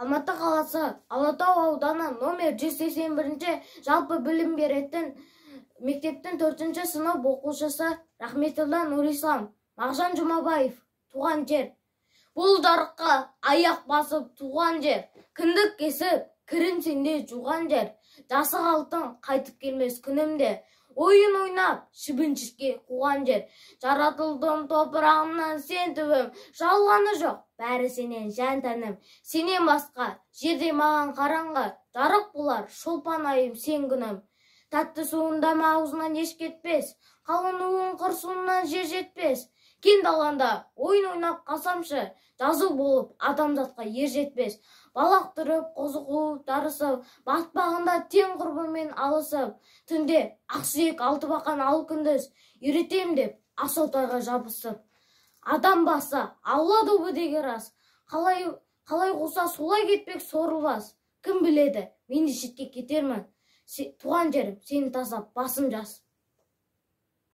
Алматы қаласы, Алатау ауданы, номер 181 жалпы білім беретін мектептің 4 сынып оқушысы Рахметілла Нұрислам. Мағжан Жұмабаев, «Туған жер». Бұл жарыққа аяқ басып туған жер, кіндік кесіп, кірін сенде жуған жер. Жасы алтын қайтып келмес күнімде, ойын ойнап, шыбын шіркей қуған жер. Жаратылдым топырағымнан, сен түбім, жалғаны жоқ, бәрі сенен жан тәнім. Сенен басқа жерде маған қараңғы, жарық болар шолпан айым, сен күнім. Тәтті суын дәмі аузынан еш кетпес, қалың уын қыр суынан жер жетпес. Кең даланда ойын ойнап қалсамшы, жазу болып адамзатқа ер жетпес. Балақ түріп, қозы қуып жарысып, батпағында тең құрбымен алысып, түнде ақсүйек алтыбақан, ал күндіз үйретем деп асау тайға жабысып. Адам басы Алла добы деген рас, қалай қалай қуса, солай кетпек сорлы. Кім біледі, мен де шетке кетермін, туған жерім, сені тастап басым жас.